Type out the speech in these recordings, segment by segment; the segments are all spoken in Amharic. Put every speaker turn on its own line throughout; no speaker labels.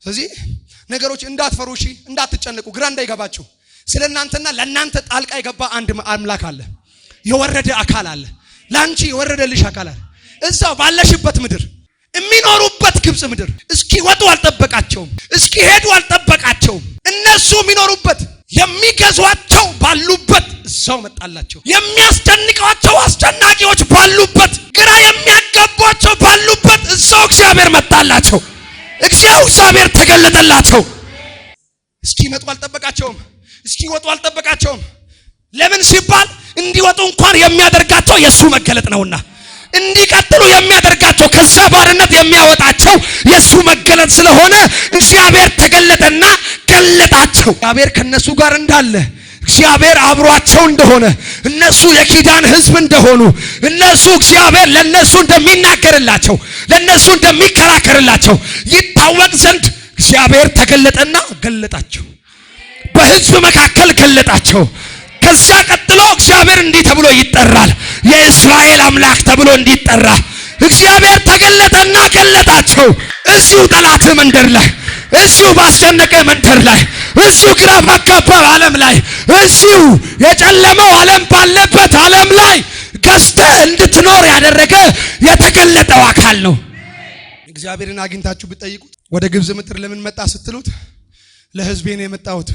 ስለዚህ ነገሮች እንዳትፈሩ፣ እሺ፣ እንዳትጨነቁ፣ ግራ እንዳይገባችሁ። ስለ እናንተና ለእናንተ ጣልቃ የገባ አንድ አምላክ አለ። የወረደ አካል አለ። ለአንቺ የወረደልሽ አካል አለ። እዛው ባለሽበት ምድር የሚኖሩበት ግብፅ ምድር እስኪወጡ አልጠበቃቸውም፣ እስኪሄዱ አልጠበቃቸውም። እነሱ የሚኖሩበት የሚገዟቸው ባሉበት እዛው መጣላቸው። የሚያስጨንቋቸው አስጨናቂዎች ባሉበት፣ ግራ የሚያጋቧቸው ባሉበት እዛው እግዚአብሔር መጣላቸው። እግዚአብሔር ተገለጠላቸው። እስኪመጡ አልጠበቃቸውም፣ እስኪወጡ አልጠበቃቸውም። ለምን ሲባል እንዲወጡ እንኳን የሚያደርጋቸው የእሱ መገለጥ ነውና፣ እንዲቀጥሉ የሚያደርጋቸው ከዛ ባርነት የሚያወጣቸው የእሱ መገለጥ ስለሆነ እግዚአብሔር ተገለጠና ገለጣቸው። እግዚአብሔር ከነሱ ጋር እንዳለ፣ እግዚአብሔር አብሯቸው እንደሆነ፣ እነሱ የኪዳን ሕዝብ እንደሆኑ፣ እነሱ እግዚአብሔር ለነሱ እንደሚናገርላቸው፣ ለነሱ እንደሚከራከርላቸው ይታወቅ ዘንድ እግዚአብሔር ተገለጠና ገለጣቸው። በሕዝብ መካከል ገለጣቸው። ከዛ ቀጥሎ እግዚአብሔር እንዲህ ተብሎ ይጠራል፣ የእስራኤል አምላክ ተብሎ እንዲጠራ እግዚአብሔር ተገለጠና ገለጣቸው። እዚሁ ጠላት መንደር ላይ፣ እዚሁ ባስጨነቀ መንደር ላይ፣ እዚሁ ግራ ባጋባ ዓለም ላይ፣ እዚሁ የጨለመው ዓለም ባለበት ዓለም ላይ ገዝተህ እንድትኖር ያደረገ የተገለጠው አካል ነው። እግዚአብሔርን አግኝታችሁ ብትጠይቁት ወደ ግብፅ ምድር ለምን መጣ ስትሉት ለሕዝቤ ነው የመጣሁት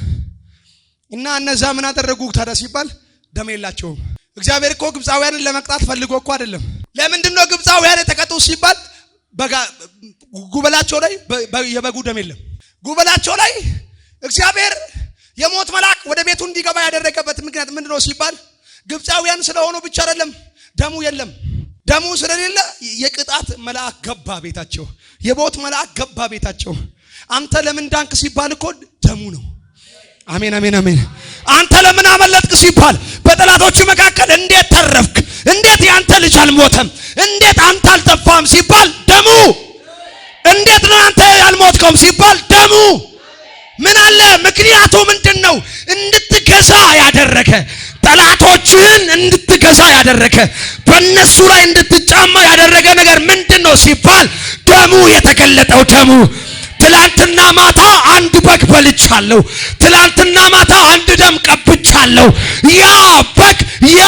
እና እነዛ ምን አደረጉ ታዲያ ሲባል ደም የላቸውም። እግዚአብሔር እኮ ግብፃውያንን ለመቅጣት ፈልጎ እኮ አይደለም። ለምንድን ነው ግብፃውያን የተቀጡ ሲባል ጉበላቸው ላይ የበጉ ደም የለም። ጉበላቸው ላይ እግዚአብሔር የሞት መልአክ ወደ ቤቱ እንዲገባ ያደረገበት ምክንያት ምንድን ነው ሲባል ግብፃውያን ስለሆኑ ብቻ አይደለም፣ ደሙ የለም። ደሙ ስለሌለ የቅጣት መልአክ ገባ ቤታቸው፣ የሞት መልአክ ገባ ቤታቸው። አንተ ለምን ዳንክ ሲባል እኮ ደሙ ነው። አሜን አሜን አሜን። አንተ ለምን አመለጥክ ሲባል በጠላቶቹ መካከል እንዴት ተረፍክ? እንዴት ያንተ ልጅ አልሞተም? እንዴት አንተ አልጠፋም ሲባል ደሙ። እንዴት ነው አንተ ያልሞትከውም ሲባል ደሙ። ምን አለ? ምክንያቱ ምንድን ነው? እንድትገዛ ያደረገ፣ ጠላቶችህን እንድትገዛ ያደረገ፣ በእነሱ ላይ እንድትጫማ ያደረገ ነገር ምንድን ነው ሲባል ደሙ፣ የተገለጠው ደሙ። ትላንትና ማታ አንድ በግ በልቻለሁ። ትላንትና ማታ አንድ ደም ቀብቻለሁ። ያ በግ ያ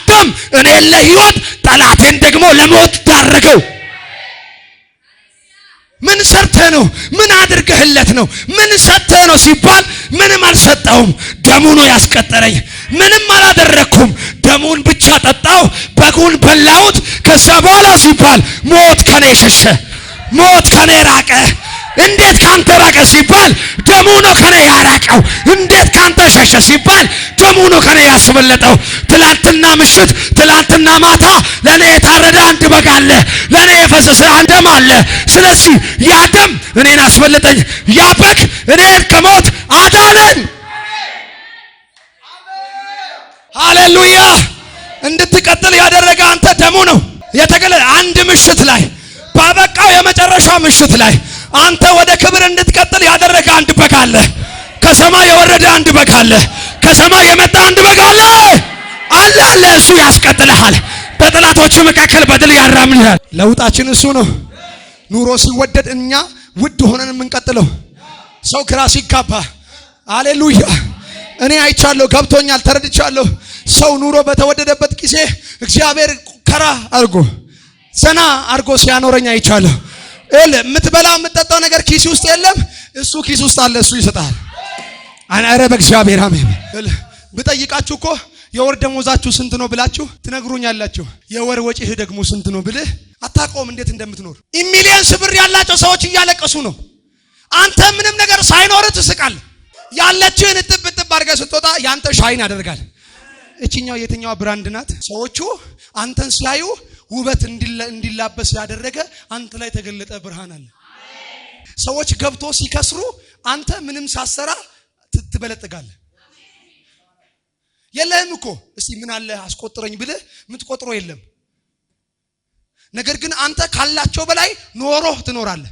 ደም እኔን ለሕይወት ጠላቴን ደግሞ ለሞት ዳረገው። ምን ሰርተህ ነው? ምን አድርገህለት ነው? ምን ሰጥተህ ነው ሲባል ምንም አልሰጠውም። ደሙ ነው ያስቀጠረኝ። ምንም አላደረግኩም። ደሙን ብቻ ጠጣው፣ በጉን በላሁት። ከዛ በኋላ ሲባል ሞት ከኔ ሸሸ፣ ሞት ከኔ ራቀ። እንዴት ካንተ ራቀ ሲባል ደሙ ነው ከኔ ያራቀው። እንዴት ካንተ ሸሸ ሲባል ደሙ ነው ከኔ ያስበለጠው። ትላንትና ምሽት፣ ትላንትና ማታ ለኔ የታረደ አንድ በግ አለ፣ ለኔ የፈሰሰ አንድ ደም አለ። ስለዚህ ያ ደም እኔን አስበለጠኝ፣ ያ በግ እኔን ከሞት አዳነኝ። ሃሌሉያ! እንድትቀጥል ያደረገ አንተ ደሙ ነው የተገለ አንድ ምሽት ላይ፣ ባበቃው የመጨረሻ ምሽት ላይ አንተ ወደ ክብር እንድትቀጥል ያደረገ አንድ በግ አለ። ከሰማይ የወረደ አንድ በግ አለ። ከሰማይ የመጣ አንድ በግ አለ አለ አለ። እሱ ያስቀጥልሃል። በጠላቶቹ መካከል በድል ያራምድሃል። ለውጣችን እሱ ነው። ኑሮ ሲወደድ እኛ ውድ ሆነን የምንቀጥለው፣ ሰው ግራ ሲጋባ፣ አሌሉያ። እኔ አይቻለሁ፣ ገብቶኛል፣ ተረድቻለሁ። ሰው ኑሮ በተወደደበት ጊዜ እግዚአብሔር ከራ አድርጎ ዘና አድርጎ ሲያኖረኝ አይቻለሁ። የምትበላው የምትጠጣው ነገር ኪስ ውስጥ የለም፣ እሱ ኪስ ውስጥ አለ። እሱ ይሰጣል። ኧረ በእግዚአብሔር አሜን። ብጠይቃችሁ እኮ የወር ደሞዛችሁ ስንት ነው ብላችሁ ትነግሩኛላችሁ። የወር ወጪህ ደግሞ ስንት ነው ብልህ አታውቀውም እንዴት እንደምትኖር። Millions ብር ያላቸው ሰዎች እያለቀሱ ነው። አንተ ምንም ነገር ሳይኖር ትስቃለህ። ያለችህን እጥብ እጥብ አድርገህ ስትወጣ ያንተ shine ያደርጋል። እችኛው የትኛዋ brand ናት? ሰዎቹ አንተን ሲያዩ ውበት እንዲላበስ ያደረገ አንተ ላይ የተገለጠ ብርሃን አለ። ሰዎች ገብቶ ሲከስሩ አንተ ምንም ሳትሰራ ትበለጥጋለህ። የለህም እኮ፣ እስቲ ምን አለ አስቆጥረኝ ብልህ የምትቆጥረው የለም። ነገር ግን አንተ ካላቸው በላይ ኖሮህ ትኖራለህ።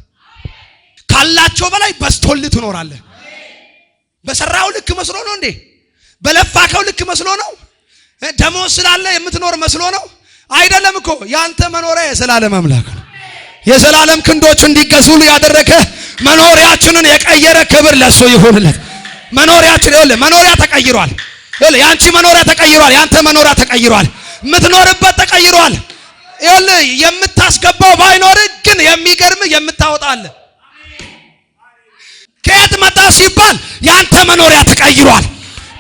ካላቸው በላይ በዝቶልህ ትኖራለህ። በሰራው ልክ መስሎ ነው እንዴ? በለፋከው ልክ መስሎ ነው? ደሞዝ ስላለ የምትኖር መስሎ ነው? አይደለም እኮ፣ ያንተ መኖሪያ የዘላለም አምላክ ነው። የዘላለም ክንዶች እንዲገዙ ያደረገ መኖሪያችንን የቀየረ ክብር ለሱ ይሁንለት። መኖሪያችን ይኸውልህ፣ መኖሪያ ተቀይሯል። ይኸውልህ፣ ያንቺ መኖሪያ ተቀይሯል። ያንተ መኖሪያ ተቀይሯል። የምትኖርበት ተቀይሯል። ይኸውልህ፣ የምታስገባው ባይኖር ግን የሚገርም የምታወጣ አለ። ከየት መጣ ሲባል ያንተ መኖሪያ ተቀይሯል።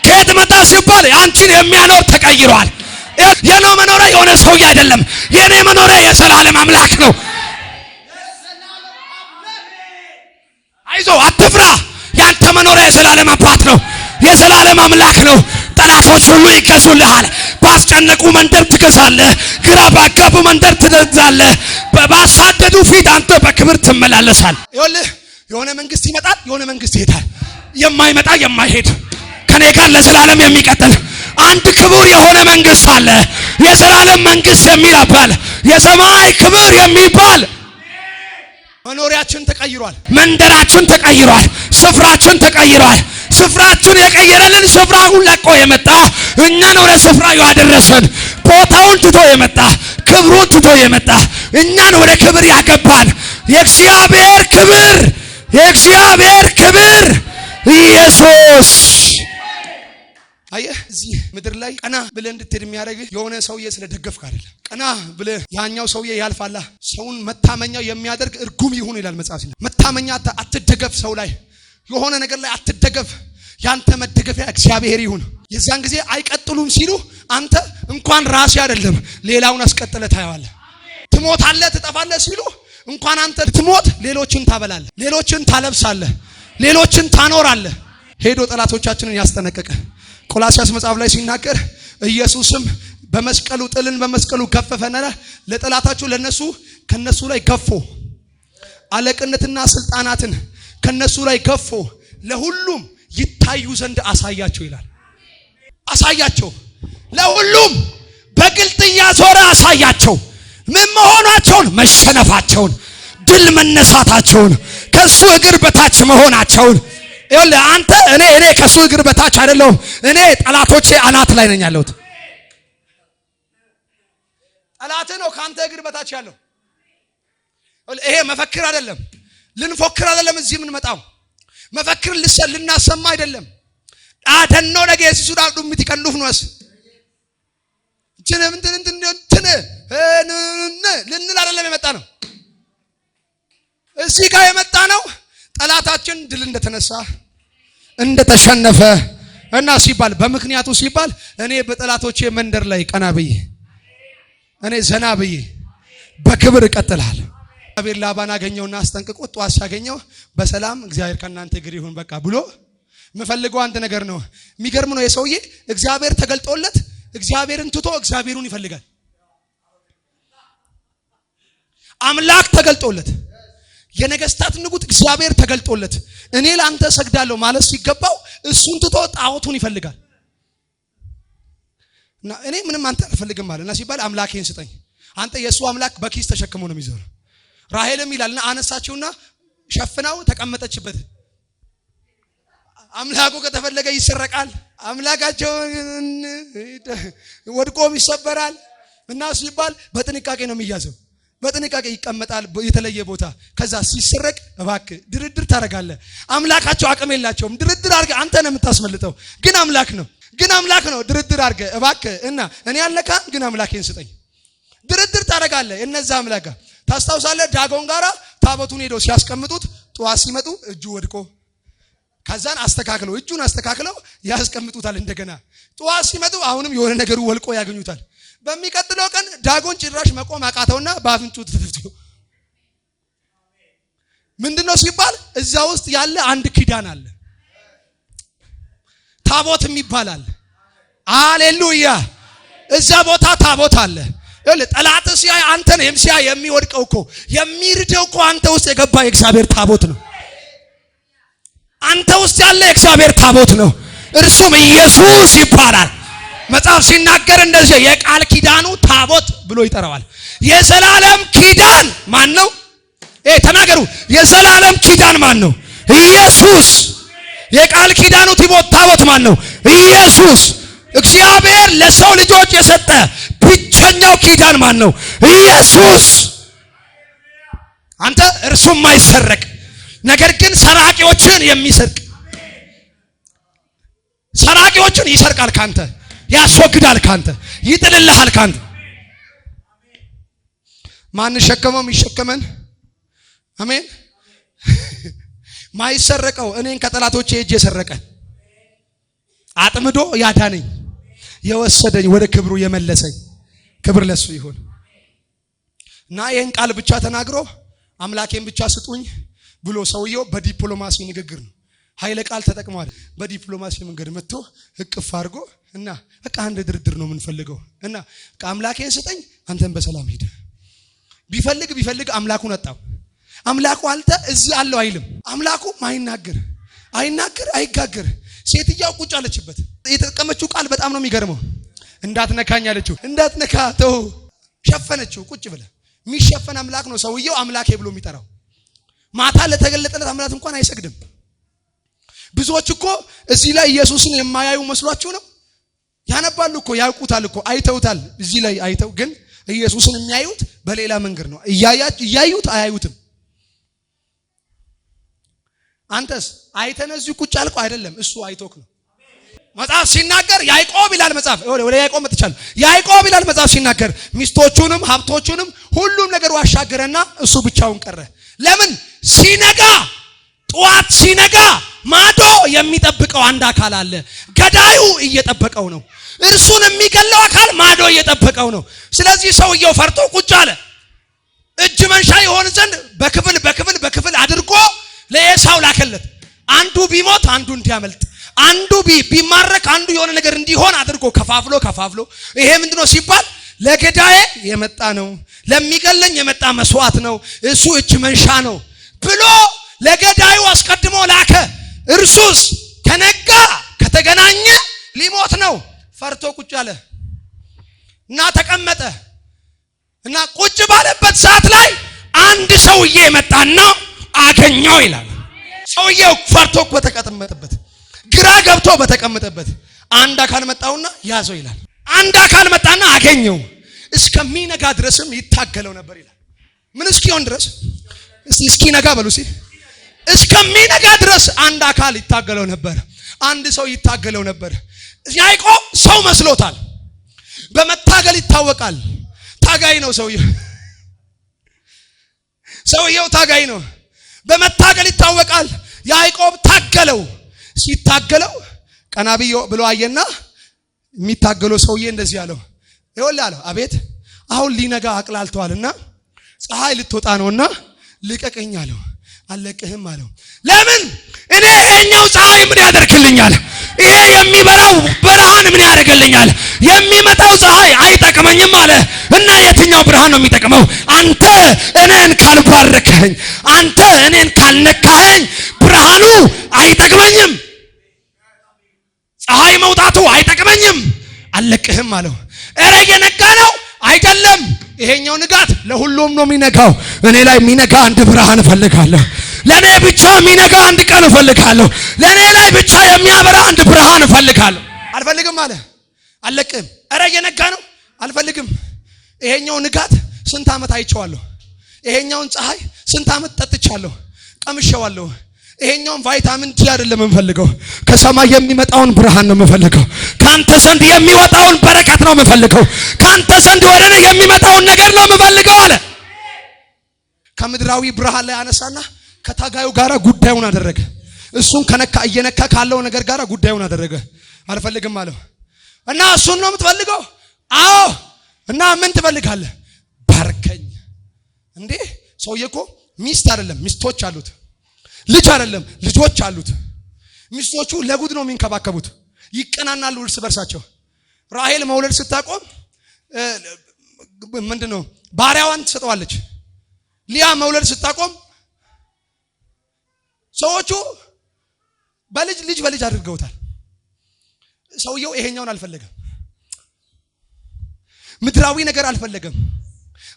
ከየት መጣ ሲባል አንቺን የሚያኖር ተቀይሯል። የኔ መኖሪያ የሆነ ሰውዬ አይደለም። የኔ መኖሪያ የዘላለም አምላክ ነው። አይዞ አትፍራ። ያንተ መኖሪያ የዘላለም አባት ነው፣ የዘላለም አምላክ ነው። ጠላቶች ሁሉ ይገዙልሃል። ባስጨነቁ መንደር ትገዛለህ። ግራ ባጋቡ መንደር ትገዛለህ። ባሳደዱ ፊት አንተ በክብር ትመላለሳል። ይኸውልህ የሆነ መንግስት ይመጣል፣ የሆነ መንግስት ይሄዳል። የማይመጣ የማይሄድ ከኔ ጋር ለዘላለም የሚቀጥል አንድ ክቡር የሆነ መንግስት አለ። የዘላለም መንግስት የሚል አባል የሰማይ ክብር የሚባል መኖሪያችን ተቀይሯል። መንደራችን ተቀይሯል። ስፍራችን ተቀይሯል። ስፍራችን የቀየረልን ስፍራውን ለቆ የመጣ እኛን ወደ ስፍራ ያደረሰን ቦታውን ትቶ የመጣ ክብሩን ትቶ የመጣ እኛን ወደ ክብር ያገባን የእግዚአብሔር ክብር የእግዚአብሔር ክብር ኢየሱስ። አየህ፣ እዚህ ምድር ላይ ቀና ብለህ እንድትሄድ የሚያደርግህ የሆነ ሰውዬ ስለደገፍክ አይደለም። ቀና ብለህ ያኛው ሰውዬ ያልፋላ። ሰውን መታመኛው የሚያደርግ እርጉም ይሁን ይላል መጽሐፍ። መታመኛ አትደገፍ፣ ሰው ላይ የሆነ ነገር ላይ አትደገፍ። ያንተ መደገፊያ እግዚአብሔር ይሁን። የዛን ጊዜ አይቀጥሉም ሲሉ አንተ እንኳን ራሴ አይደለም ሌላውን አስቀጥለህ ታየዋለህ። ትሞታለህ፣ ትጠፋለህ ሲሉ እንኳን አንተ ትሞት ሌሎችን ታበላለህ፣ ሌሎችን ታለብሳለህ፣ ሌሎችን ታኖራለህ። ሄዶ ጠላቶቻችንን ያስጠነቀቀ ቆላስያስ መጽሐፍ ላይ ሲናገር ኢየሱስም በመስቀሉ ጥልን በመስቀሉ ገፈፈነ ለጠላታችሁ ለነሱ ከነሱ ላይ ገፎ አለቅነትና ስልጣናትን ከነሱ ላይ ገፎ ለሁሉም ይታዩ ዘንድ አሳያቸው ይላል። አሳያቸው፣ ለሁሉም በግልጥ እያዞረ አሳያቸው። ምን መሆናቸውን፣ መሸነፋቸውን፣ ድል መነሳታቸውን፣ ከሱ እግር በታች መሆናቸውን። ይኸውልህ አንተ እኔ ከሱ እግር በታች አይደለሁም። እኔ ጠላቶቼ አናት ላይ ነኝ ያለሁት። ጠላትህ ነው ከአንተ እግር በታች ያለው። ይሄ መፈክር አይደለም፣ ልንፎክር አይደለም። እዚህ የምንመጣው መፈክር ልናሰማ አይደለም። ዳተኖ ነገሲሱ ዳዱምቲ ቀንዱፍ ነስ እንትን እንትን እንትን ልንል አይደለም የመጣ ነው። እዚህ ጋር የመጣ ነው ጠላታችን ድል እንደተነሳ እንደተሸነፈ እና ሲባል በምክንያቱ ሲባል እኔ በጠላቶቼ መንደር ላይ ቀና ብዬ እኔ ዘና ብዬ በክብር እቀጥላለሁ። እግዚአብሔር ላባን አገኘውና አስጠንቅቆ ጠዋት ሲያገኘው በሰላም እግዚአብሔር ከእናንተ እግር ይሁን በቃ ብሎ የምፈልገው አንድ ነገር ነው። የሚገርም ነው የሰውዬ እግዚአብሔር ተገልጦለት እግዚአብሔርን ትቶ እግዚአብሔሩን ይፈልጋል። አምላክ ተገልጦለት የነገስታት ንጉሥ እግዚአብሔር ተገልጦለት እኔ ለአንተ እሰግዳለሁ ማለት ሲገባው እሱን ትቶ ጣዖቱን ይፈልጋል። እና እኔ ምንም አንተ አልፈልግም ማለት እና ሲባል አምላኬን ስጠኝ አንተ የእሱ አምላክ በኪስ ተሸክሞ ነው የሚዞረው። ራሔልም ይላልና አነሳችውና ሸፍናው ተቀመጠችበት። አምላኩ ከተፈለገ ይሰረቃል፣ አምላካቸው ወድቆም ይሰበራል። እና ሲባል በጥንቃቄ ነው የሚያዘው። በጥንቃቄ ይቀመጣል የተለየ ቦታ። ከዛ ሲሰረቅ እባክህ ድርድር ታደርጋለህ። አምላካቸው አቅም የላቸውም። ድርድር አድርገህ አንተ ነው የምታስመልጠው፣ ግን አምላክ ነው፣ ግን አምላክ ነው። ድርድር አድርገህ እባክህ እና እኔ አለካ ግን አምላኬን ስጠኝ። ድርድር ታደርጋለህ። እነዛ አምላክ ታስታውሳለህ። ዳጎን ጋራ ታቦቱን ሄደው ሲያስቀምጡት ጠዋት ሲመጡ እጁ ወድቆ ከዛን አስተካክለው እጁን አስተካክለው ያስቀምጡታል። እንደገና ጠዋት ሲመጡ አሁንም የሆነ ነገሩ ወልቆ ያገኙታል። በሚቀጥለው ቀን ዳጎን ጭራሽ መቆም አቃተውና በአፍንጩ ተተፍቶ ምንድነው ሲባል እዛ ውስጥ ያለ አንድ ኪዳን አለ፣ ታቦት የሚባል አለ። አሌሉያ! እዛ ቦታ ታቦት አለ። ጠላት ሲያይ አንተን ሲያይ የሚወድቀው እኮ የሚርደው እኮ አንተ ውስጥ የገባ የእግዚአብሔር ታቦት ነው። አንተ ውስጥ ያለ የእግዚአብሔር ታቦት ነው። እርሱም ኢየሱስ ይባላል። መጽሐፍ ሲናገር እንደዚህ የቃል ኪዳኑ ታቦት ብሎ ይጠራዋል። የዘላለም ኪዳን ማን ነው? ተናገሩ። የዘላለም ኪዳን ማን ነው? ኢየሱስ። የቃል ኪዳኑ ታቦት ማን ነው? ኢየሱስ። እግዚአብሔር ለሰው ልጆች የሰጠ ብቸኛው ኪዳን ማን ነው? ኢየሱስ። አንተ እርሱም ማይሰረቅ ነገር ግን ሰራቂዎችን የሚሰርቅ ሰራቂዎችን ይሰርቃል ካንተ፣ ያስወግዳል ካንተ፣ ይጥልልሃል ካንተ። ማንሸከመው የሚሸከመን አሜን። ማይሰረቀው እኔን ከጠላቶቼ እጅ የሰረቀ አጥምዶ ያዳነኝ የወሰደኝ ወደ ክብሩ የመለሰኝ ክብር ለሱ ይሁን። እና ይህን ቃል ብቻ ተናግሮ አምላኬን ብቻ ስጡኝ ብሎ ሰውየው በዲፕሎማሲ ንግግር ነው ኃይለ ቃል ተጠቅሟል። በዲፕሎማሲ መንገድ መጥቶ እቅፍ አድርጎ እና በቃ አንድ ድርድር ነው የምንፈልገው እና በቃ አምላኬን ስጠኝ፣ አንተን በሰላም ሂድ። ቢፈልግ ቢፈልግ አምላኩን አጣው። አምላኩ አልተ እዚህ አለው አይልም። አምላኩ አይናገር አይናገር አይጋገር። ሴትያው ቁጭ አለችበት። የተጠቀመችው ቃል በጣም ነው የሚገርመው። እንዳትነካኝ አለችው። እንዳትነካ ተው፣ ሸፈነችው። ቁጭ ብለ የሚሸፈን አምላክ ነው ሰውየው አምላኬ ብሎ የሚጠራው። ማታ ለተገለጠለት አምላክ እንኳን አይሰግድም። ብዙዎች እኮ እዚህ ላይ ኢየሱስን የማያዩ መስሏችሁ ነው። ያነባሉ እኮ ያውቁታል እኮ አይተውታል። እዚህ ላይ አይተው ግን ኢየሱስን የሚያዩት በሌላ መንገድ ነው። እያዩት አያዩትም። አንተስ አይተን እዚሁ ቁጭ አልኩ አይደለም፣ እሱ አይቶክ ነው። መጽሐፍ ሲናገር ያዕቆብ ይላል መጽሐፍ፣ ወደ ያዕቆብ መጥቻለሁ። ያዕቆብ ይላል መጽሐፍ ሲናገር ሚስቶቹንም ሀብቶቹንም ሁሉም ነገር አሻገረና እሱ ብቻውን ቀረ። ለምን? ሲነጋ ጠዋት ሲነጋ ማዶ የሚጠብቀው አንድ አካል አለ። ገዳዩ እየጠበቀው ነው። እርሱን የሚገለው አካል ማዶ እየጠበቀው ነው። ስለዚህ ሰውየው ፈርቶ ቁጭ አለ። እጅ መንሻ ይሆን ዘንድ በክፍል በክፍል በክፍል አድርጎ ለኤሳው ላከለት። አንዱ ቢሞት አንዱ እንዲያመልጥ፣ አንዱ ቢማረክ አንዱ የሆነ ነገር እንዲሆን አድርጎ ከፋፍሎ ከፋፍሎ ይሄ ምንድነው ሲባል ለገዳዬ የመጣ ነው፣ ለሚገለኝ የመጣ መስዋዕት ነው፣ እሱ እጅ መንሻ ነው ብሎ ለገዳዩ አስቀድሞ ላከ። እርሱስ ከነጋ ከተገናኘ ሊሞት ነው። ፈርቶ ቁጭ አለ እና ተቀመጠ እና ቁጭ ባለበት ሰዓት ላይ አንድ ሰውዬ መጣና አገኘው ይላል። ሰውዬው ፈርቶ በተቀመጠበት ግራ ገብቶ በተቀመጠበት አንድ አካል መጣውና ያዘው ይላል። አንድ አካል መጣና አገኘው። እስከሚነጋ ድረስም ይታገለው ነበር ይላል። ምን እስኪሆን ድረስ? እስቲ እስኪነጋ በሉ እስቲ። እስከሚነጋ ድረስ አንድ አካል ይታገለው ነበር። አንድ ሰው ይታገለው ነበር። ያዕቆብ ሰው መስሎታል። በመታገል ይታወቃል። ታጋይ ነው ሰውየው። ሰውየው ታጋይ ነው። በመታገል ይታወቃል። ያዕቆብ ታገለው። ሲታገለው ቀና ብሎ አየና የሚታገለው ሰውዬ እንደዚህ አለው፣ ይኸውልህ አለው፣ አቤት አሁን ሊነጋ አቅላልተዋልና ፀሐይ ልትወጣ ነውና ልቀቀኝ አለው። አልለቅህም አለው። ለምን? እኔ ይሄኛው ፀሐይ ምን ያደርግልኛል? ይሄ የሚበራው ብርሃን ምን ያደርግልኛል? የሚመጣው ፀሐይ አይጠቅመኝም አለ። እና የትኛው ብርሃን ነው የሚጠቅመው? አንተ እኔን ካልባረከኝ፣ አንተ እኔን ካልነካኸኝ ብርሃኑ አይጠቅመኝም። ፀሐይ መውጣቱ አይጠቅመኝም። አልለቅህም አለው። እረ እየነጋ ነው አይደለም። ይሄኛው ንጋት ለሁሉም ነው የሚነጋው። እኔ ላይ የሚነጋ አንድ ብርሃን እፈልጋለሁ። ለእኔ ብቻ የሚነጋ አንድ ቀን እፈልጋለሁ። ለእኔ ላይ ብቻ የሚያበራ አንድ ብርሃን እፈልጋለሁ። አልፈልግም አለ። አልለቅህም። እረ እየነጋ ነው። አልፈልግም። ይሄኛው ንጋት ስንት ዓመት አይቼዋለሁ። ይሄኛውን ፀሐይ ስንት ዓመት ጠጥቻለሁ፣ ቀምሼዋለሁ። ይሄኛውን ቫይታሚን ዲ አይደለም የምፈልገው፣ ከሰማይ የሚመጣውን ብርሃን ነው የምፈልገው። ካንተ ዘንድ የሚወጣውን በረከት ነው የምፈልገው። ካንተ ዘንድ ወደ እኔ የሚመጣውን ነገር ነው የምፈልገው አለ። ከምድራዊ ብርሃን ላይ አነሳና ከታጋዩ ጋራ ጉዳዩን አደረገ። እሱን ከነካ እየነካ ካለው ነገር ጋራ ጉዳዩን አደረገ። አልፈልግም አለው እና እሱን ነው የምትፈልገው? አዎ። እና ምን ትፈልጋለህ? ባርከኝ። እንዴ ሰውዬ እኮ ሚስት አይደለም ሚስቶች አሉት፣ ልጅ አይደለም ልጆች አሉት። ሚስቶቹ ለጉድ ነው የሚንከባከቡት፣ ይቀናናሉ እርስ በርሳቸው። ራሔል መውለድ ስታቆም ምንድን ነው ባሪያዋን ትሰጠዋለች። ሊያ መውለድ ስታቆም ሰዎቹ በልጅ ልጅ በልጅ አድርገውታል። ሰውየው ይሄኛውን አልፈለገም፣ ምድራዊ ነገር አልፈለገም።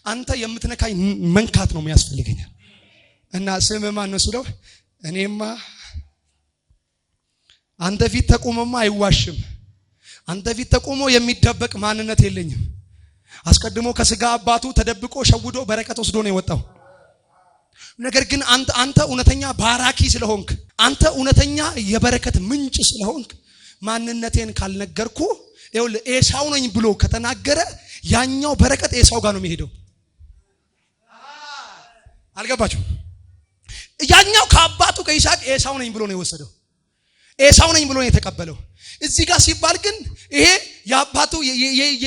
አንተ የምትነካኝ መንካት ነው የሚያስፈልገኛል። እና ስም ማን ነው ስለው፣ እኔማ አንተ ፊት ተቆሞማ አይዋሽም። አንተ ፊት ተቆሞ የሚደበቅ ማንነት የለኝም። አስቀድሞ ከስጋ አባቱ ተደብቆ ሸውዶ በረከት ወስዶ ነው የወጣው። ነገር ግን አንተ እውነተኛ ባራኪ ስለሆንክ፣ አንተ እውነተኛ የበረከት ምንጭ ስለሆንክ ማንነቴን ካልነገርኩ፣ ይኸውልህ ኤሳው ነኝ ብሎ ከተናገረ ያኛው በረከት ኤሳው ጋር ነው የሚሄደው። አልገባችሁ? ያኛው ከአባቱ ከይስሐቅ ኤሳው ነኝ ብሎ ነው የወሰደው። ኤሳው ነኝ ብሎ ነው የተቀበለው። እዚህ ጋር ሲባል ግን ይሄ የአባቱ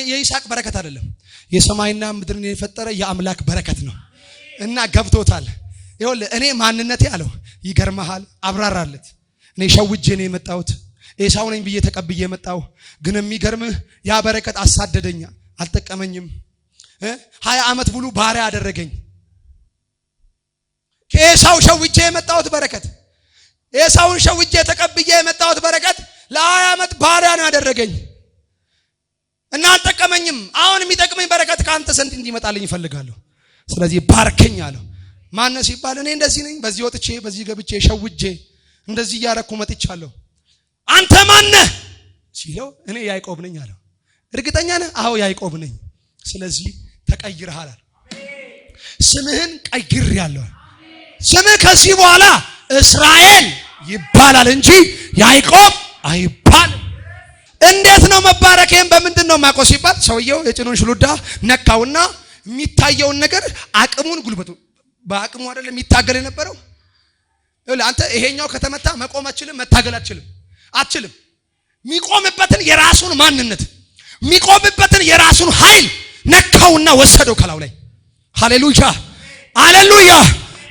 የይስሐቅ በረከት አይደለም። የሰማይና ምድርን የፈጠረ የአምላክ በረከት ነው እና ገብቶታል። ይኸውልህ እኔ ማንነቴ አለው። ይገርመሃል፣ አብራራለት። እኔ ሸውጄ ነው የመጣሁት፣ ኤሳው ነኝ ብዬ ተቀብዬ የመጣሁ፣ ግን የሚገርምህ ያ በረከት አሳደደኝ፣ አልጠቀመኝም። 20 ዓመት ሙሉ ባሪያ አደረገኝ። ከኤሳው ሸውጄ የመጣሁት በረከት፣ ኤሳውን ሸውጄ ተቀብዬ የመጣሁት በረከት ለ20 ዓመት ባሪያ ነው ያደረገኝ እና አልጠቀመኝም። አሁን የሚጠቅመኝ በረከት ከአንተ ዘንድ እንዲመጣልኝ እፈልጋለሁ። ስለዚህ ባርከኝ አለው። ማነህ ሲባል እኔ እንደዚህ ነኝ፣ በዚህ ወጥቼ በዚህ ገብቼ ሸውጄ እንደዚህ እያረኩ መጥቻለሁ። አንተ ማነህ ሲለው እኔ ያዕቆብ ነኝ አለው። እርግጠኛ ነህ? አዎ ያዕቆብ ነኝ። ስለዚህ ተቀይረሃል አለ። ስምህን ቀይሬአለሁ። ስምህ ከዚህ በኋላ እስራኤል ይባላል እንጂ ያዕቆብ አይባልም። እንዴት ነው መባረኬን በምንድን ነው የማውቀው ሲባል ሰውየው የጭኑን ሽሉዳ ነካውና የሚታየውን ነገር አቅሙን ጉልበቱ በአቅሙ አይደለም የሚታገል የነበረው። አንተ ይሄኛው ከተመታ መቆም አትችልም፣ መታገል አትችልም፣ አትችልም። የሚቆምበትን የራሱን ማንነት፣ የሚቆምበትን የራሱን ኃይል ነካውና ወሰደው ከላዩ ላይ። ሃሌሉያ፣ ሃሌሉያ።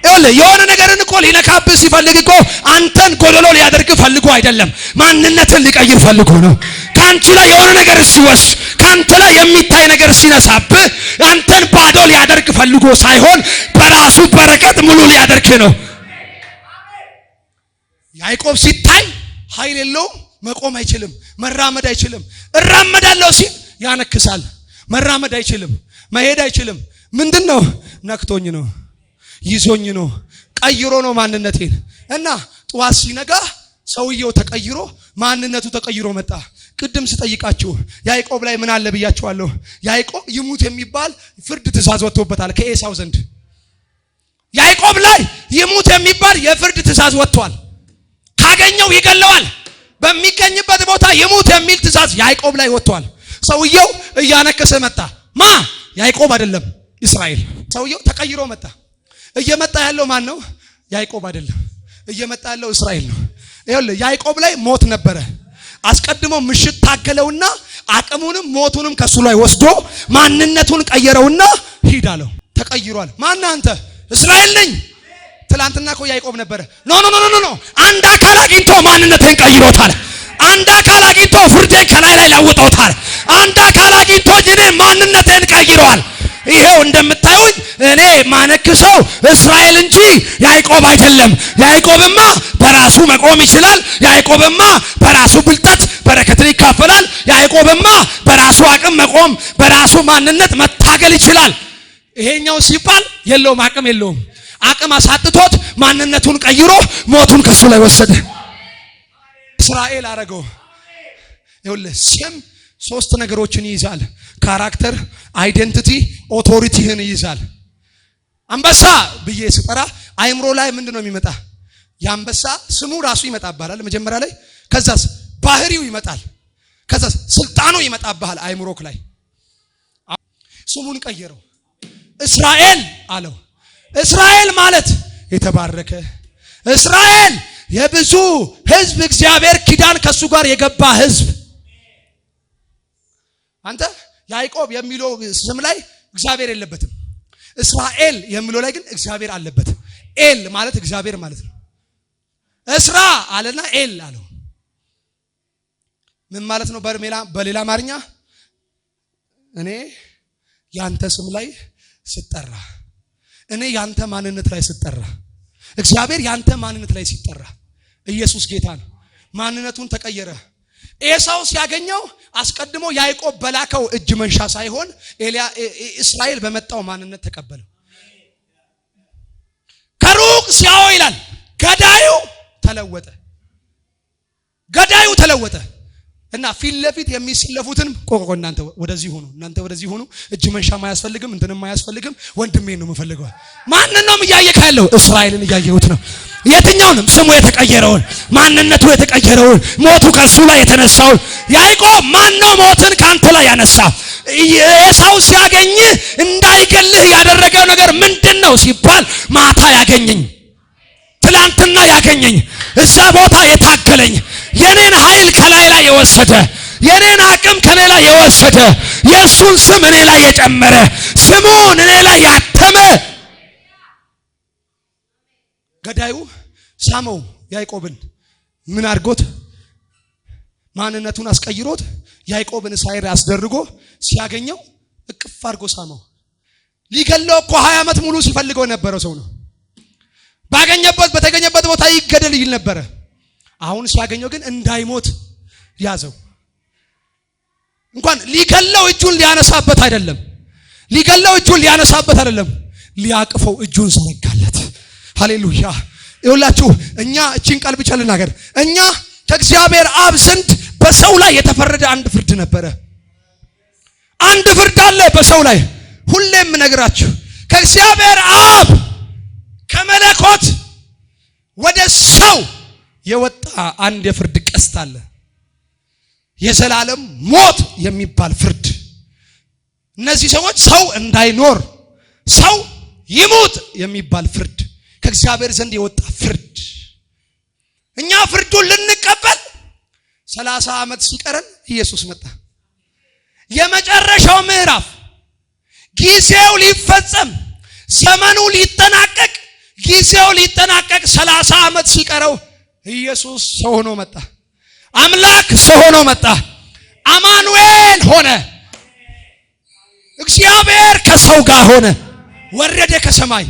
ይኸውልህ የሆነ ነገርን እኮ ሊነካብህ ሲፈልግ እኮ አንተን ጎደሎ ሊያደርግ ፈልጎ አይደለም፣ ማንነትን ሊቀይር ፈልጎ ነው። ከአንቺ ላይ የሆነ ነገር ሲወስድ፣ ከአንተ ላይ የሚታይ ነገር ሲነሳብህ አንተን ባዶ ሊያደርግ ፈልጎ ሳይሆን በራሱ በረከት ሙሉ ሊያደርግ ነው። ያዕቆብ ሲታይ ኃይል የለውም፣ መቆም አይችልም፣ መራመድ አይችልም። እራመዳለሁ ሲል ያነክሳል። መራመድ አይችልም፣ መሄድ አይችልም። ምንድን ነው? ነክቶኝ ነው፣ ይዞኝ ነው፣ ቀይሮ ነው ማንነቴን። እና ጠዋት ሲነጋ ሰውየው ተቀይሮ፣ ማንነቱ ተቀይሮ መጣ። ቅድም ስጠይቃችሁ ያዕቆብ ላይ ምን አለ ብያችኋለሁ። ያዕቆብ ይሙት የሚባል ፍርድ ትእዛዝ ወጥቶበታል ከኤሳው ዘንድ። ያዕቆብ ላይ ይሙት የሚባል የፍርድ ትእዛዝ ወጥቷል። ካገኘው ይገለዋል። በሚገኝበት ቦታ ይሙት የሚል ትእዛዝ ያዕቆብ ላይ ወጥቷል። ሰውየው እያነከሰ መጣ። ማ? ያዕቆብ አይደለም፣ እስራኤል። ሰውየው ተቀይሮ መጣ። እየመጣ ያለው ማን ነው? ያዕቆብ አይደለም። እየመጣ ያለው እስራኤል ነው። ይኸውልህ ያዕቆብ ላይ ሞት ነበረ። አስቀድሞ ምሽት ታገለውና አቅሙንም ሞቱንም ከሱ ላይ ወስዶ ማንነቱን ቀየረውና ሂድ አለው። ተቀይሯል። ማን አንተ? እስራኤል ነኝ። ትላንትና እኮ ያዕቆብ ነበረ። No, no, no, no, no። አንድ አካል አግኝቶ ማንነቴን ቀይሮታል። አንድ አካል አግኝቶ ፍርዴን ከላይ ላይ ለውጦታል። አንድ አካል አግኝቶ እኔን ማንነቴን ቀይሯል። ይሄው እንደምታዩኝ እኔ ማነክሰው እስራኤል እንጂ ያዕቆብ አይደለም። ያዕቆብማ በራሱ መቆም ይችላል። ያዕቆብማ በራሱ ብልጠት በረከትን ይካፈላል። ያዕቆብማ በራሱ አቅም መቆም፣ በራሱ ማንነት መታገል ይችላል። ይሄኛው ሲባል የለውም፣ አቅም የለውም። አቅም አሳጥቶት ማንነቱን ቀይሮ ሞቱን ከሱ ላይ ወሰደ። እስራኤል አረገው። ይኸውልህ ስም ሶስት ነገሮችን ይይዛል። Character፣ identity፣ authority ህን ይይዛል። አንበሳ ብዬ ስጠራ አይምሮ ላይ ምንድን ነው የሚመጣ? የአንበሳ ስሙ ራሱ ይመጣብሃል መጀመሪያ ላይ። ከዛስ ባህሪው ይመጣል። ከዛስ ስልጣኑ ይመጣብሃል አይምሮክ ላይ። ስሙን ቀየረው፣ እስራኤል አለው። እስራኤል ማለት የተባረከ እስራኤል፣ የብዙ ሕዝብ፣ እግዚአብሔር ኪዳን ከሱ ጋር የገባ ሕዝብ። አንተ ያዕቆብ የሚለው ስም ላይ እግዚአብሔር የለበትም። እስራኤል የሚለው ላይ ግን እግዚአብሔር አለበት። ኤል ማለት እግዚአብሔር ማለት ነው። እስራ አለና ኤል አለው። ምን ማለት ነው? በሌላ አማርኛ እኔ ያንተ ስም ላይ ስጠራ፣ እኔ ያንተ ማንነት ላይ ስጠራ፣ እግዚአብሔር ያንተ ማንነት ላይ ሲጠራ፣ ኢየሱስ ጌታ ነው። ማንነቱን ተቀየረ። ኤሳው ሲያገኘው አስቀድሞ ያዕቆብ በላከው እጅ መንሻ ሳይሆን እስራኤል በመጣው ማንነት ተቀበለው። ከሩቅ ሲያየው ይላል ገዳዩ ተለወጠ። ገዳዩ ተለወጠ። እና ፊት ለፊት የሚሰለፉትን ቆቆ እናንተ ወደዚህ ሆኑ፣ እናንተ ወደዚህ ሆኑ። እጅ መንሻም አያስፈልግም፣ እንትንም አያስፈልግም። ወንድሜን ነው የምፈልገው። ማንን ነው እያየህ ያለው? እስራኤልን እያየሁት ነው። የትኛውንም ስሙ የተቀየረውን፣ ማንነቱ የተቀየረውን፣ ሞቱ ከእሱ ላይ የተነሳውን ያዕቆብ ማን ነው ሞትን ከአንተ ላይ ያነሳ? ኤሳው ሲያገኝህ እንዳይገልህ ያደረገው ነገር ምንድን ነው ሲባል ማታ ያገኘኝ፣ ትላንትና ያገኘኝ፣ እዛ ቦታ የታገለኝ፣ የኔን ኃይል ከላይ ላይ የወሰደ፣ የኔን አቅም ከኔ ላይ የወሰደ፣ የእሱን ስም እኔ ላይ የጨመረ፣ ስሙን እኔ ላይ ያተመ ገዳዩ ሳመው ያዕቆብን። ምን አድርጎት? ማንነቱን አስቀይሮት ያዕቆብን ሳይር አስደርጎ ሲያገኘው እቅፍ አድርጎ ሳመው። ሊገለው እኮ 20 ዓመት ሙሉ ሲፈልገው የነበረው ሰው ነው። ባገኘበት በተገኘበት ቦታ ይገደል ይል ነበረ። አሁን ሲያገኘው ግን እንዳይሞት ያዘው። እንኳን ሊገለው እጁን ሊያነሳበት አይደለም፣ ሊገለው እጁን ሊያነሳበት አይደለም፣ ሊያቅፈው እጁን ዘረጋለት። ሃሌሉያ! ይኸውላችሁ እኛ እቺን ቃል ብቻ ልናገር። እኛ ከእግዚአብሔር አብ ዘንድ በሰው ላይ የተፈረደ አንድ ፍርድ ነበረ። አንድ ፍርድ አለ በሰው ላይ። ሁሌም እነግራችሁ ከእግዚአብሔር አብ ከመለኮት ወደ ሰው የወጣ አንድ የፍርድ ቀስት አለ። የዘላለም ሞት የሚባል ፍርድ። እነዚህ ሰዎች ሰው እንዳይኖር ሰው ይሙት የሚባል ፍርድ፣ ከእግዚአብሔር ዘንድ የወጣ ፍርድ። እኛ ፍርዱን ልንቀበል 30 ዓመት ሲቀረን ኢየሱስ መጣ። የመጨረሻው ምዕራፍ ጊዜው ሊፈጸም ዘመኑ ሊጠናቀቅ ጊዜው ሊጠናቀቅ 30 ዓመት ሲቀረው ኢየሱስ ሰው ሆኖ መጣ። አምላክ ሰው ሆኖ መጣ። አማኑኤል ሆነ። እግዚአብሔር ከሰው ጋር ሆነ፣ ወረደ ከሰማይ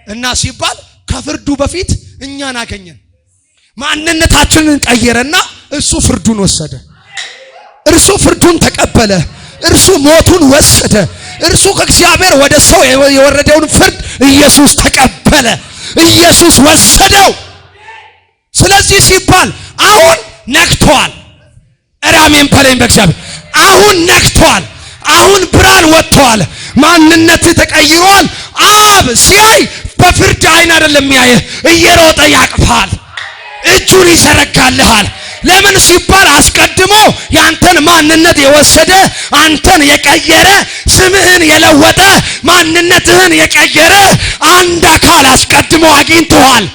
እና ሲባል ከፍርዱ በፊት እኛን አገኘን። ማንነታችንን ቀየረና እሱ ፍርዱን ወሰደ። እርሱ ፍርዱን ተቀበለ። እርሱ ሞቱን ወሰደ። እርሱ ከእግዚአብሔር ወደ ሰው የወረደውን ፍርድ ኢየሱስ ተቀበለ። ኢየሱስ ወሰደው። ስለዚህ ሲባል አሁን ነግቷል። ኧረ አሜን በለኝ በእግዚአብሔር። አሁን ነግቷል። አሁን ብርሃን ወጥቷል። ማንነት ተቀይሯል። አብ ሲያይ በፍርድ አይን አይደለም የሚያየህ፣ እየሮጠ ያቅፋል፣ እጁን ይዘረጋልሃል። ለምን ሲባል አስቀድሞ ያንተን ማንነት የወሰደ፣ አንተን የቀየረ፣ ስምህን የለወጠ፣ ማንነትህን የቀየረ አንድ አካል አስቀድሞ አግኝቶሃል።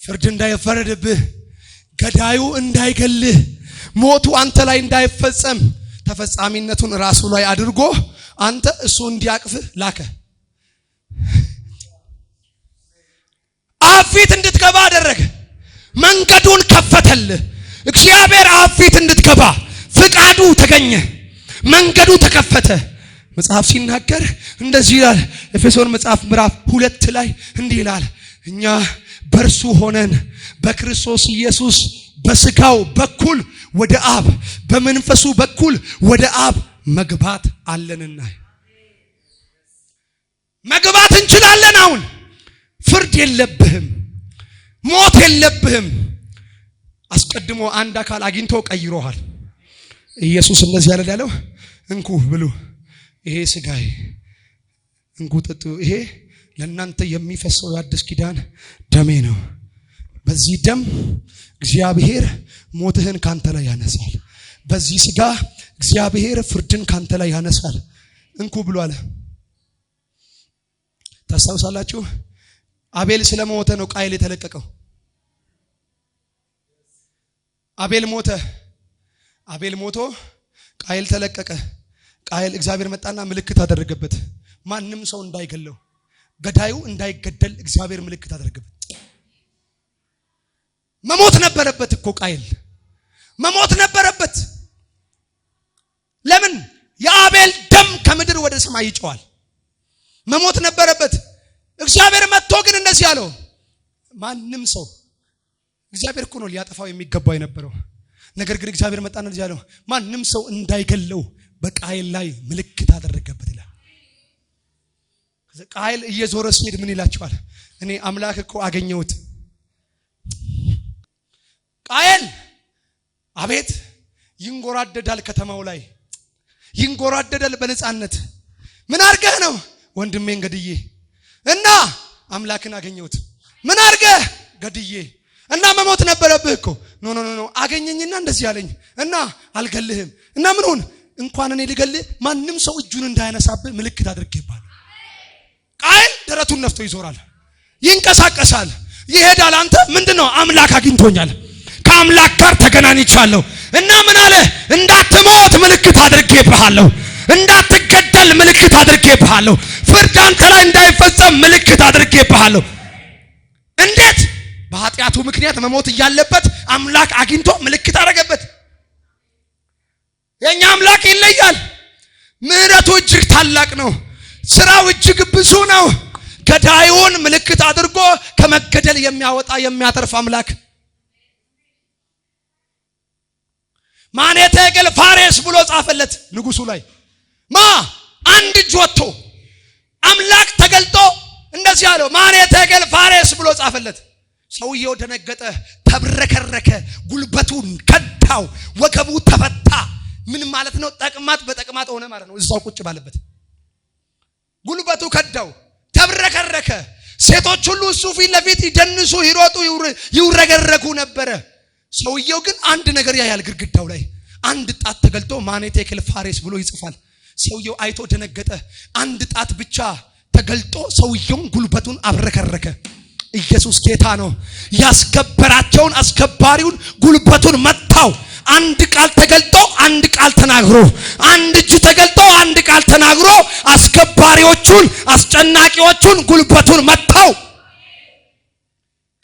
ፍርድ እንዳይፈረድብህ፣ ገዳዩ እንዳይገልህ፣ ሞቱ አንተ ላይ እንዳይፈጸም ተፈጻሚነቱን ራሱ ላይ አድርጎ አንተ እሱ እንዲያቅፍህ ላከ። አብ ፊት እንድትገባ አደረገ። መንገዱን ከፈተልህ። እግዚአብሔር አብ ፊት እንድትገባ ፍቃዱ ተገኘ። መንገዱ ተከፈተ። መጽሐፍ ሲናገር እንደዚህ ይላል። ኤፌሶን መጽሐፍ ምዕራፍ 2 ላይ እንዲህ ይላል፣ እኛ በእርሱ ሆነን በክርስቶስ ኢየሱስ በስጋው በኩል ወደ አብ በመንፈሱ በኩል ወደ አብ መግባት አለንና መግባት እንችላለን። አሁን ፍርድ የለብህም፣ ሞት የለብህም። አስቀድሞ አንድ አካል አግኝቶ ቀይሮሃል። ኢየሱስ እንደዚህ ያለ ያለው እንኩ ብሉ፣ ይሄ ስጋዬ፣ እንኩ ጠጡ፣ ይሄ ለእናንተ የሚፈሰው የአዲስ ኪዳን ደሜ ነው። በዚህ ደም እግዚአብሔር ሞትህን ካንተ ላይ ያነሳል። በዚህ ስጋ እግዚአብሔር ፍርድን ካንተ ላይ ያነሳል። እንኩ ብሉ አለ። ታስታውሳላችሁ? አቤል ስለሞተ ነው ቃየል የተለቀቀው። አቤል ሞተ። አቤል ሞቶ ቃየል ተለቀቀ። ቃየል እግዚአብሔር መጣና ምልክት አደረገበት፣ ማንም ሰው እንዳይገለው፣ ገዳዩ እንዳይገደል እግዚአብሔር ምልክት አደረገበት። መሞት ነበረበት እኮ ቃየል መሞት ነበረበት። ለምን? የአቤል ደም ከምድር ወደ ሰማይ ይጮሃል። መሞት ነበረበት። እግዚአብሔር መጥቶ ግን እንደዚህ አለው፣ ማንም ሰው እግዚአብሔር እኮ ነው ሊያጠፋው የሚገባው የነበረው። ነገር ግን እግዚአብሔር መጣና እንደዚህ አለው፣ ማንም ሰው እንዳይገለው በቃየል ላይ ምልክት አደረገበት ይላል። ቃየል እየዞረ ሲሄድ ምን ይላቸዋል? እኔ አምላክ እኮ አገኘሁት። ቃየል አቤልን ይንጎራደዳል፣ ከተማው ላይ ይንጎራደዳል በነፃነት። ምን አድርገህ ነው? ወንድሜን ገድዬ እና አምላክን አገኘሁት። ምን አድርገህ? ገድዬ እና መሞት ነበረብህ እኮ። No, no, no፣ አገኘኝና እንደዚህ አለኝ እና አልገልህም እና ምን ሁን፣ እንኳን እኔ ልገልህ ማንም ሰው እጁን እንዳያነሳብህ ምልክት አድርጌብሃለሁ። ቃየል ደረቱን ነፍቶ ይዞራል፣ ይንቀሳቀሳል፣ ይሄዳል። አንተ ምንድን ነው? አምላክ አግኝቶኛል፣ ከአምላክ ጋር ተገናኝቻለሁ እና ምን አለ? እንዳትሞት ምልክት አድርጌብሃለሁ፣ እንዳትገደል ምልክት አድርጌብሃለሁ፣ ፍርድ አንተ ላይ እንዳይፈጸም ምልክት አድርጌብሃለሁ። እንዴት? በኃጢአቱ ምክንያት መሞት እያለበት አምላክ አግኝቶ ምልክት አደረገበት። የኛ አምላክ ይለያል። ምሕረቱ እጅግ ታላቅ ነው። ስራው እጅግ ብዙ ነው። ገዳዩን ምልክት አድርጎ ከመገደል የሚያወጣ የሚያተርፍ አምላክ። ማኔ ቴቄል ፋሬስ ብሎ ጻፈለት ንጉሱ ላይ። ማ አንድ እጅ ወጥቶ አምላክ ተገልጦ እንደዚህ አለው፣ ማኔ ቴቄል ፋሬስ ብሎ ጻፈለት። ሰውየው ደነገጠ፣ ተብረከረከ፣ ጉልበቱን ከዳው፣ ወገቡ ተፈታ። ምን ማለት ነው? ጠቅማት በጠቅማት ሆነ ማለት ነው። እዛው ቁጭ ባለበት ጉልበቱ ከዳው፣ ተብረከረከ። ሴቶች ሁሉ እሱ ፊት ለፊት ይደንሱ፣ ይሮጡ፣ ይውረገረጉ ነበረ። ሰውየው ግን አንድ ነገር ያያል። ግድግዳው ላይ አንድ ጣት ተገልጦ ማኔ ቴቄል ፋሬስ ብሎ ይጽፋል። ሰውየው አይቶ ደነገጠ። አንድ ጣት ብቻ ተገልጦ ሰውየውን ጉልበቱን አብረከረከ። ኢየሱስ ጌታ ነው። ያስገበራቸውን አስገባሪውን ጉልበቱን መታው። አንድ ቃል ተገልጦ አንድ ቃል ተናግሮ፣ አንድ እጅ ተገልጦ አንድ ቃል ተናግሮ አስገባሪዎቹን አስጨናቂዎቹን ጉልበቱን መታው።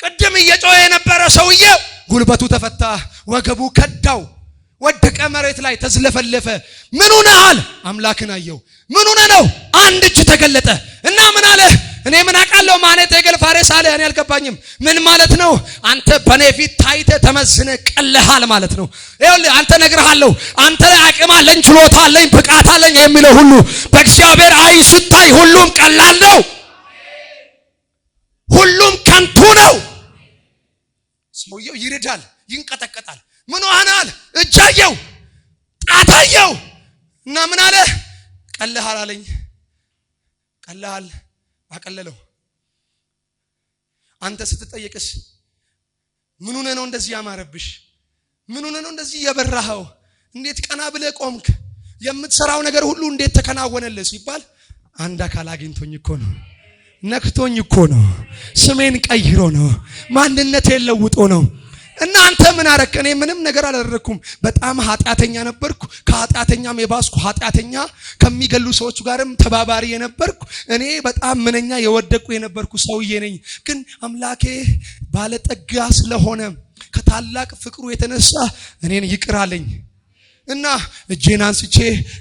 ቅድም እየጮኸ የነበረ ሰውዬ ጉልበቱ ተፈታ፣ ወገቡ ከዳው፣ ወደቀ፣ መሬት ላይ ተዝለፈለፈ። ምን ሆነሃል? አምላክን አየው። ምን ሆነ ነው? አንድ እጅ ተገለጠ እና ምን አለ? እኔ ምን አውቃለሁ? ማኔ ቴቄል ፋሬስ አለ። እኔ አልገባኝም። ምን ማለት ነው? አንተ በኔ ፊት ታይተ ተመዝነ ቀለሃል ማለት ነው። ይኸውልህ አንተ እነግርሃለሁ፣ አንተ ላይ አቅም አለኝ፣ ችሎታ አለኝ፣ ብቃት አለኝ የሚለው ሁሉ በእግዚአብሔር ዓይን ስታይ ሁሉም ቀላል ነው፣ ሁሉም ከንቱ ነው። ሰውየው ይርዳል፣ ይንቀጠቀጣል። ምን ሆነሃል? እጃየው ጣታየው እና ምን አለ? ቀለሃል አለኝ። ቀለሃል አቀለለው። አንተ ስትጠየቅስ ምን ሆነህ ነው እንደዚህ ያማረብሽ? ምን ሆነህ ነው እንደዚህ የበራኸው? እንዴት ቀና ብለህ ቆምክ? የምትሰራው ነገር ሁሉ እንዴት ተከናወነልህ ሲባል አንድ አካል አግኝቶኝ እኮ ነው፣ ነክቶኝ እኮ ነው፣ ስሜን ቀይሮ ነው፣ ማንነቴን ለውጦ ነው። እና አንተ ምን አረክ? እኔ ምንም ነገር አላደረኩም። በጣም ኃጢአተኛ ነበርኩ። ከኃጢአተኛም የባስኩ ኃጢአተኛ፣ ከሚገሉ ሰዎች ጋርም ተባባሪ የነበርኩ፣ እኔ በጣም ምንኛ የወደቅኩ የነበርኩ ሰውዬ ነኝ። ግን አምላኬ ባለጠጋ ስለሆነ ከታላቅ ፍቅሩ የተነሳ እኔን ይቅር አለኝ እና እጄን አንስቼ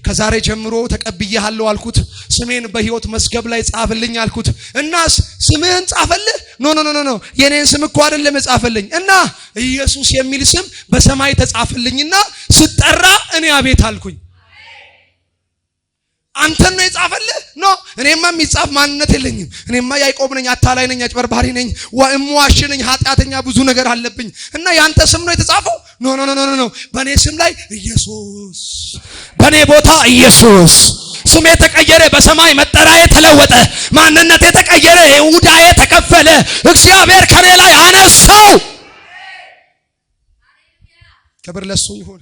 ከዛሬ ጀምሮ ተቀብዬሃለሁ አልኩት። ስሜን በሕይወት መዝገብ ላይ ጻፍልኝ አልኩት። እናስ ስምህን ጻፈልህ? No, no, no, no፣ የኔን ስም እኮ አይደለም ጻፈልኝ። እና ኢየሱስ የሚል ስም በሰማይ ተጻፈልኝና ስጠራ እኔ አቤት አልኩኝ። አንተን ነው የጻፈልህ? No፣ እኔማ የሚጻፍ ማንነት የለኝም። እኔማ ያዕቆብ ነኝ፣ አታላይ ነኝ፣ አጭበርባሪ ነኝ፣ እምዋሽ ነኝ፣ ኃጢአተኛ፣ ብዙ ነገር አለብኝ። እና ያንተ ስም ነው የተጻፈው? No, no, no, no, no፣ በእኔ ስም ላይ ኢየሱስ፣ በእኔ ቦታ ኢየሱስ። ስሜ ተቀየረ፣ በሰማይ መጠሪያዬ ተለወጠ፣ ማንነቴ ተቀየረ፣ ዕዳዬ ተከፈለ። እግዚአብሔር ከኔ ላይ አነሳው። ክብር ለሱ ይሁን።